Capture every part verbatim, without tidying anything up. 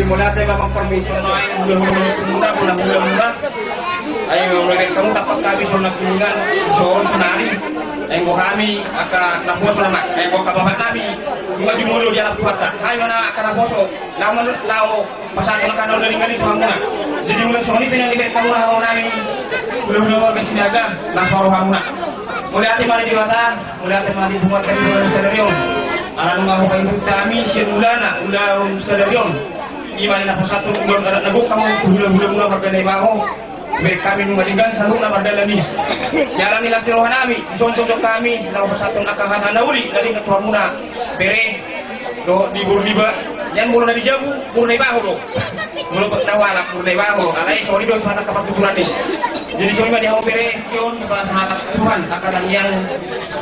Mauliate ma, Amang, parmisi. Ai, hula-hula muna, hula-hula muna. Ai, mauliate ma, tampak hami sonari, sonari. Ai, anggo hami angka naposo nama, ai, anggo angka bapak nami, nunga jumolo di alam Tuhanta. Hami ma na angka naposo, laho, laho pasahathon angka na uli-uli tu hamuna. Jadi, molo songon i pe na dibege hamuna, hamu nami, hula-hula marga Sinaga, na saur matua hamuna. Mauliate ma di Debata, mauliate ma di Tuhan, di ulaon sadari on. Ala nunga hupaihut hami sian ulaon, ulaon sadari on. I ma na pasahathon ulaon adat na gok hamu tu hula-hula muna marga Naibaho. Be hami nunga denggan saluhutna mardalan i. Siala ni las ni roha nami, dison jongjong hami laho pasahathon angka hata na uli na denggan tu hamuna bere dohot di boru niba. Nian molo na di jabu boru Naibaho do. Molo na hualap boru Naibaho do. Alai songon i do sahat angka partuturan i. Jadi songon i ma di hamu bere, tingki on pasahat Tuhan angka tangiang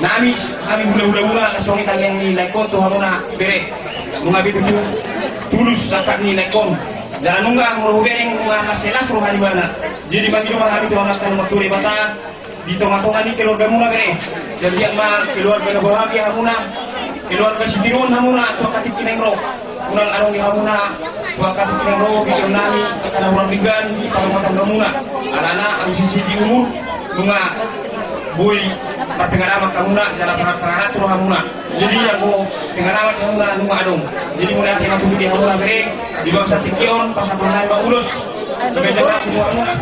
nami, hami hula-hula muna, songon i tangiang ni laengkon tu hamuna bere. Nunga be tutu tulus sangkap ni laengkon. Jala nunga molo hubereng nunga las-las roha ni ibana. Jadi mangido ma hami tu Amanta na martua Debata di tonga-tonga ni keluarga muna bere. Jala anggiat ma keluarga na bahagia hamuna, keluarga sitiruon hamuna tu angka tingki naeng ro. Unang adong di hamuna tu angka tingki naeng ro, binoto nami, angka na hurang denggan di parrumatanggaon muna. Alana antusi di umur nunga boi marpengalaman hamuna jala parharap-parharap rohamuna. Jadi anggo pengalaman hamuna nunga adong. Jadi mauliate ma tutu di hamuna bere, di bagasan tingki on pasahathon nami ma ulos. Sebagai jawab tu hamuna.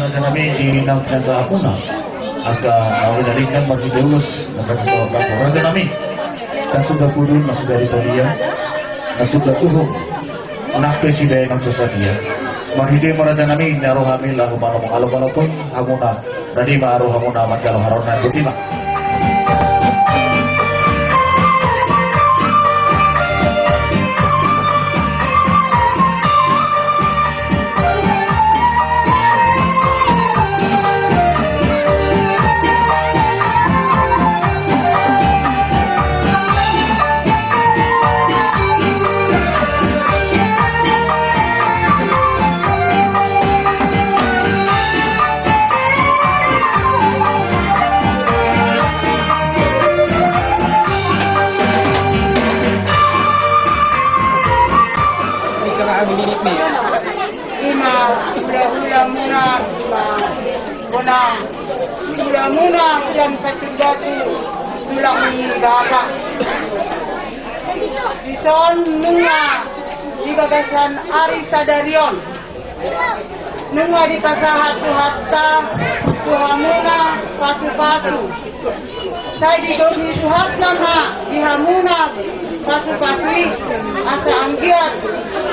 Raja nami di nang pinasahatmuna. Angka na uli na denggan marhite ulos, na pasahathon raja nami. Nang suda pudun, nang suda di todia, nang suda tuhuk, nang pe sibaen on so sadia. Marhite i ma raja nami, na ro hami laho mangalop-alop on, hamuna, rade ma rohamuna manjalo haroro nami, botima. Ima hula-hula muna, ima bona hula muna sian Pancur Batu, tulang ni bapa. Dison nunga di bagasan ari sadari on nunga dipasahat Tuhanta tu hamuna pasu-pasu. Sai digohi Tuhanta ma di hamuna pasu-pasu i, asa anggiat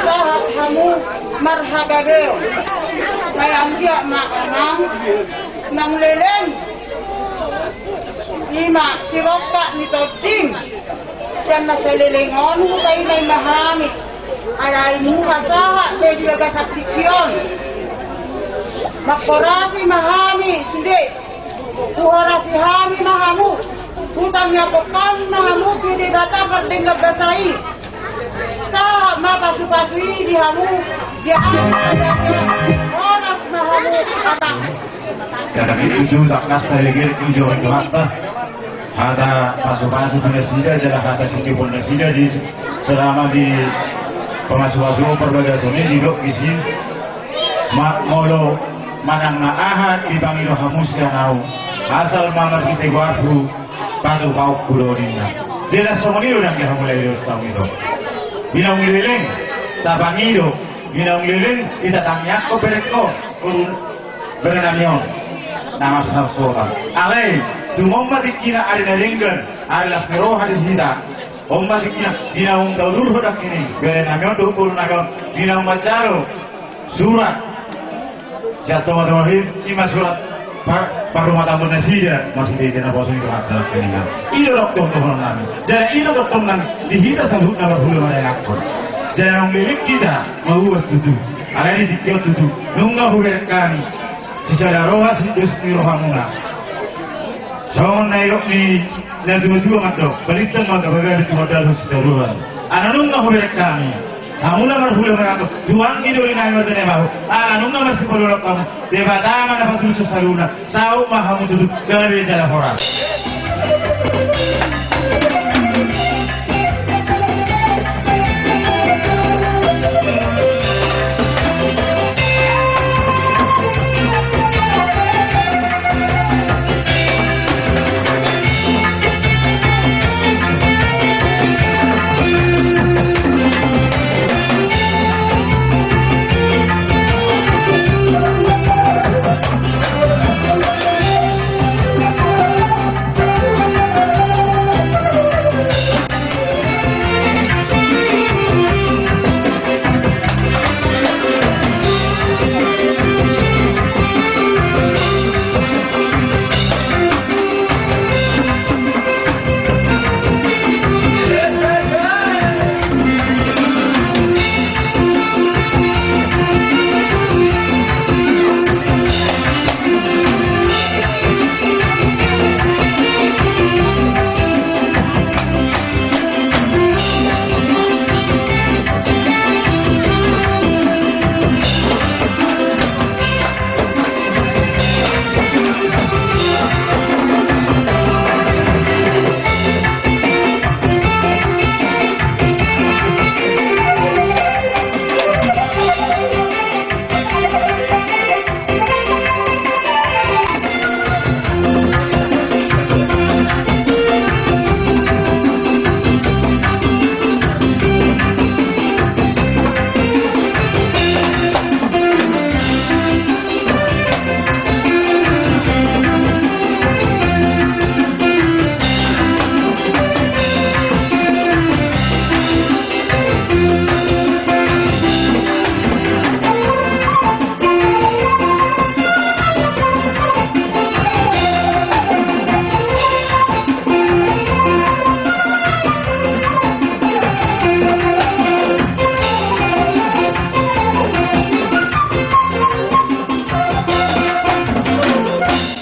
sahat hamu marhagabeon. Sai anggiat ma amang nang leleng, ima sirongkap ni tondim. Sian na saleleng on hupaima-ima hami, alai nunga sahat be di bagasan tingki on. Manghorasi ma hami sude, huhorasi hami ma hamu. Hutangiangkon ma hamu tu Debata pardenggan basa i. Sahat ma pasupasu i di hamu, di angka horas ma hamu. Karena itu tangkas taeger tu jolo ni Tuhanta. Hata pasupasu tu nasida jala hata sitopon nasida di selama di pamasupasu parbagason i didok disi. Ma molo manang na aha dipangido hamu sian ahu, asal ma marhite goarhu, patupaonku do ninna. Jelas songon i do dang di hamu lae dohot hamu ito. Di naung leleng tapangido, di naung leleng tatangiangkon berengkon, boru, bere nami on. Na marsahasotan. Alai tung on ma tingkina ari na denggan, ari las ni roha di hita. On ma tingkina di naung taudurhon nangkining bere nami on dohot boru nami on, di naung manjalo surat sian tongatonga i, ima surat par-, parrumatanggaon nasida marhitehite naposo ni Tuhanta nangkiningan. I do tongtong dohonon nami. Jala i do tongtong nang di hita saluhutna marhula mardalanhon. Jala naung leleng hita mauas tutu. Alai di tingki on tutu nunga hubereng hami sisada roha, sidos ni rohamuna. Songon na nidok ni natuatua mandok, balintang ma angka pagabe, tumandangkon sitadoan. Ala nunga hubereng hami, hamu na marhula marangkup, tu anggi doli nami mardalan bahu. Ala nunga marsipalua hamu, Debata ma na patulushon saluhutna. Saut ma hamu tutu, gabe jala horas.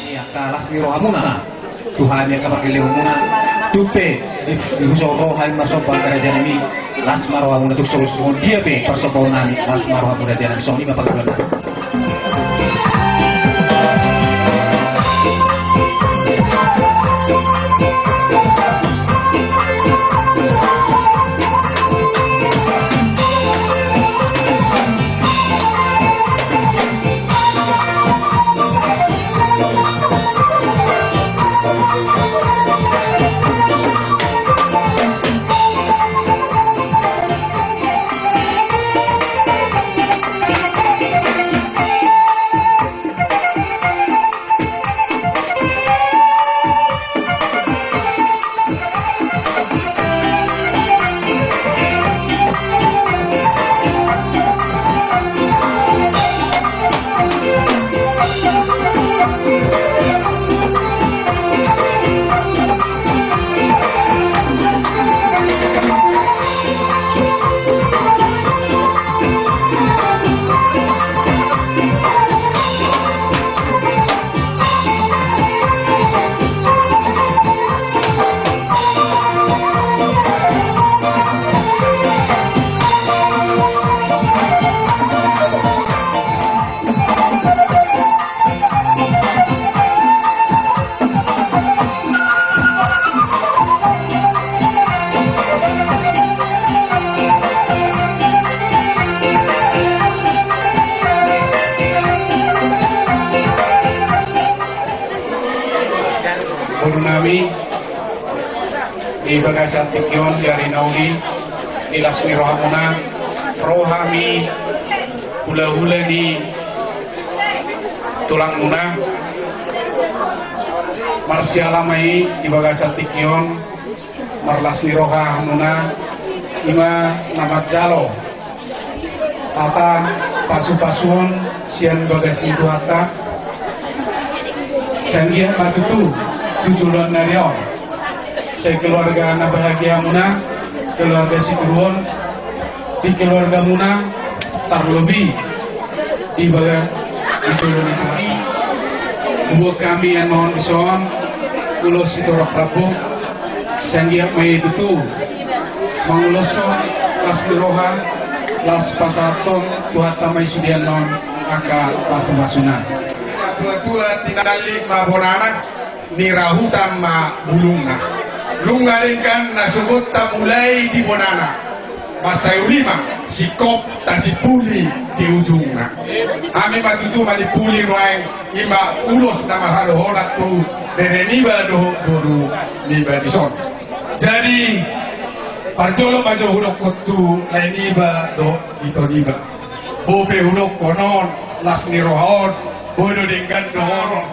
Ia, las ni rohamuna tu hami angka pargellengonmuna. Tung pe di, dihusahon roha i marsomba angka raja nami. Las ma rohamuna tung songon dia pe parsombaon nami. Las ma rohamuna raja nami, songon i ma pangula nami. Nami, di bagasan tingki on, di ari na uli, di las ni rohamuna, ro hami hulahula ni tulangmuna, marsiala ma i di bagasan tingki on, marlas ni roha hamuna, i ma na manjalo hata pasupasuon sian bagas ni Tuhanta. Sai anggiat ma tutu tu joloan ni ari on sai keluarga na bahagia hamuna, keluarga sitiruon, di keluargamuna, tarlobi di bagas di jolo ni Tuhan. Buat hami annon dison, ulos sitorop rambu, sai anggiat ma i tutu manguloshon las ni roha, las pasahathon Tuhanta ma i sude annon angka pasupasuna. Tua-tua tinallik ma bonana, nirahutan ma bulungna. Nunga denggan na sogot tamulai di bonana, mansai uli ma singkop tasipuli di ujungna. Hami ma tutu manipuli nuaeng, i ma ulos na marhadoholan tu bere niba dohot boru niba dison. Jadi parjolo ma jo hudokkon tu lae niba dohot ito niba. Bope hudokkon on, las ni roha on, boi do denggan dohonon.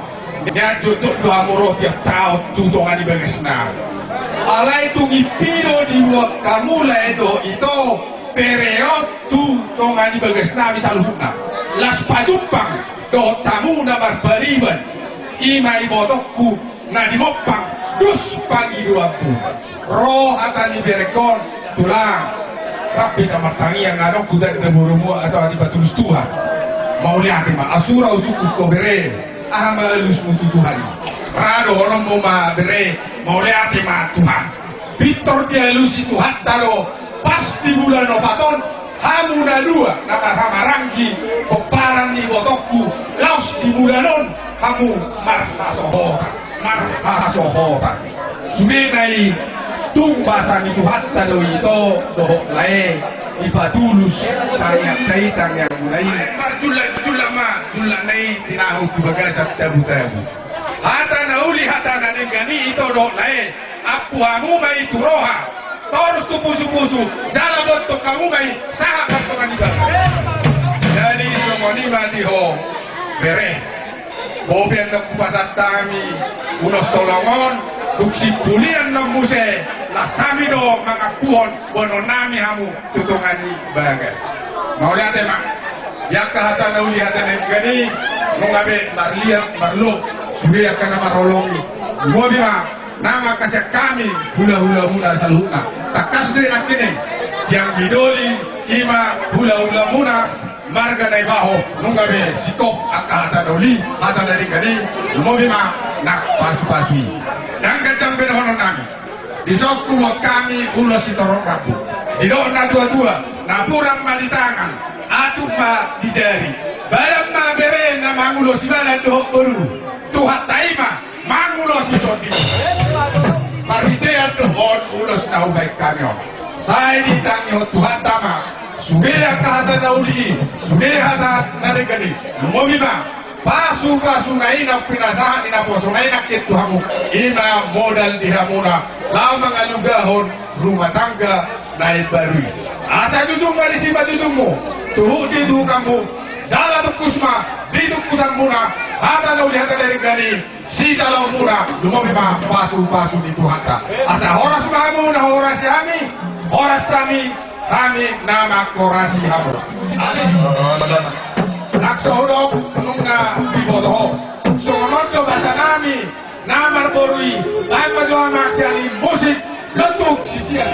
Nian jotjot do hamu ro tiap taon tu tonga ni bagasna. Alai tung impi do diboan hamu lae dohot ito, bere on tu tonga ni bagasnami saluhutna. Las pajumpang dohot hamu na marbariban, i ma ibotongku na di Mompang, dos pangidoanku. Ro hata ni berengkon, tulang, rap hita martangiang, adong hutanda borumu asa dipatulus Tuhan. Mauliate ma, asura usungkun ho bere, aha ma alusmu tu Tuhan i. Ra dohononmu ma bere, mauliate ma Tuhan. Pintor dialusi Tuhanta do, pas di bulan opat on, hamu na dua na marhahamaranggi, pomparan ni ibotongku, laos di bulan on hamu marhasohotan, marhasohotan. Sude na i, tung basa ni Tuhanta do ito dohot lae, dipatulus tangiangta i, tangiangmuna i. Marjulak-julak ma julakna i, tinahu tu bagasan tabutabu. Hata na uli, hata na denggan i, ito dohot lae, ampu hamu ma i tu roha, torus tu pusupusu, jala boanhon hamu ma i sahat tu tonga ni bagas. Jadi songon i ma di ho bere. Bope annon hupasahat hami ulos holong on, dung sipulian annon muse, las hami do mangampuhon boanonnami hamu tu tonga ni bagas. Mauliate ma. Di angka hata na uli, hata na denggan i, nunga be marliat marlok sude angka na marholong i. Lumobi ma, nang angka sian hami hulahulamuna saluhutna. Tangkas do i nangkining, tiang didoli, i ma hulahulamuna marga Naibaho, nunga be singkop angka hata na uli, hata na denggan i. Lumobi ma nang pasupasu i. Ndang ganjang be dohononnami. Dison huboan hami ulos sitorop rambu. Didok natuatua, napuran ma di tangan, atup ma di jari. Badan ma bere na mangulosi badan dohot boru. Tuhanta i ma mangulosi tondi. Marhitean do on ulos na hubaen hami on, sai ditangihon Tuhanta ma sude angka hata na uli i, sude hata na denggan i. Lumobi ma. Pasupasu na i na pinasahat ni naposona i nangkin tu hamu, i ma modal di hamuna laho mangalugahon rumah tangga na imbaru i. Asa jujung ma disi ma jujungmu, suhut disuhutanmu, jala tungkus ma di tungkusanmuna hata na uli, hata na denggan i sijaloonmuna. Lumobi ma pasupasu ni Tuhanta. Asa horas ma hamu na horasi hami, horas hami, hami na manghorasi hamu. Amin. Nang so hudok nunga diboto ho. Songon on do basanami na marboru i. Baen ma jo, amang, sian i musik, lontung sisia.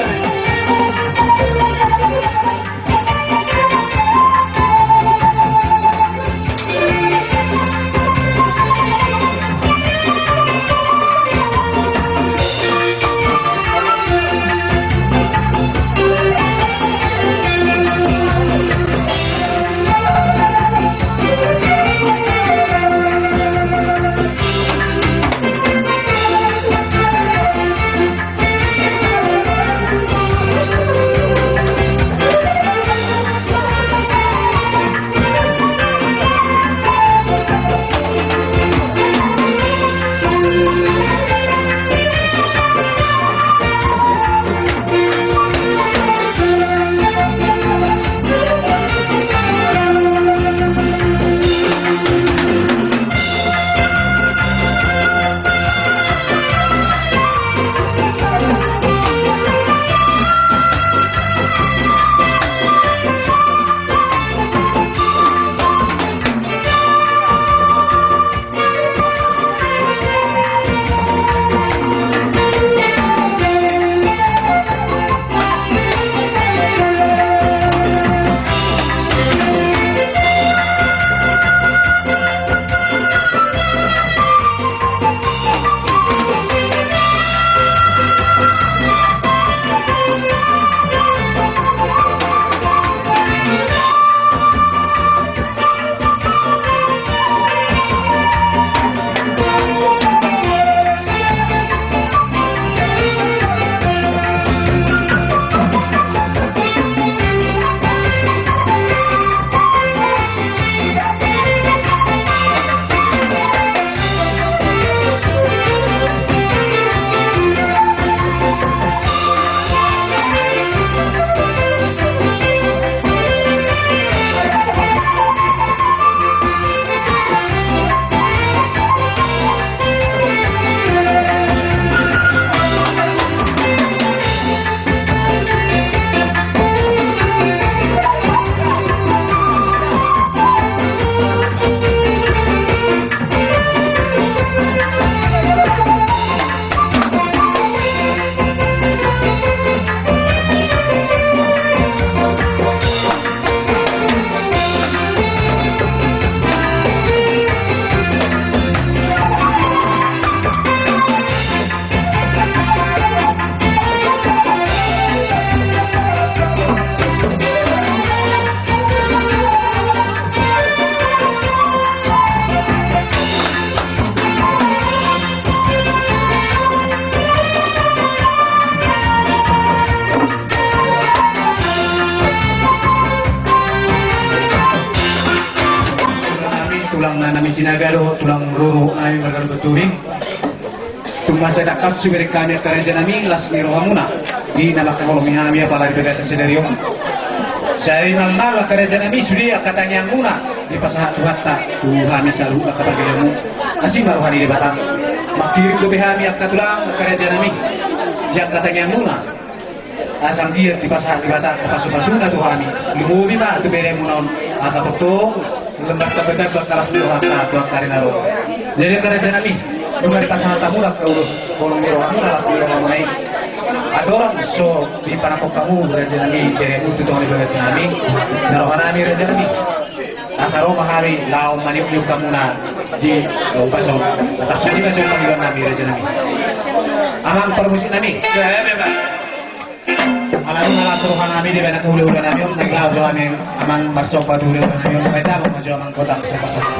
Nami Sinaga dohot tulang ruru nami marga Lumban Tobing. Tung mansai tangkas hubereng hami angka raja nami las ni rohamuna di na mangkaholongi hami apala di bagasan sadari on. Sai mamal angka raja nami sude angka tangiangmuna dipasahat Tuhanta tu hami saluhut angka pargellengmu. Asi ma roha ni Debata. Mangkirim dope hami angka tulang angka raja nami di angka tangiangmuna. Asa anggiat dipasahat Debata angka pasupasuna tu hami. Lumobi ma tu beremuna on. Asa tongtong lembar tamba-tamba angka las ni rohanta tu angka ari na ro. Jadi angka raja nami, nunga dipasahat hamuna angka ulos holong ni rohamuna, las ni rohamuna i. Andorang so dipanangkok hamu raja nami beremu tu tonga ni bagas nami. Na roha nami raja nami. Asa ro ma hami laho maniukniuk hamuna di, eh, upas on. Tarsongon i ma jolo pangidoan nami raja nami. Amang parmusik nami. Ala nunga las roha nami dibahen angka hulahula nami on, naeng laho jo hami amang marsomba tu hulahula nami on, bahen damang ma jo amang gotang somba-somba.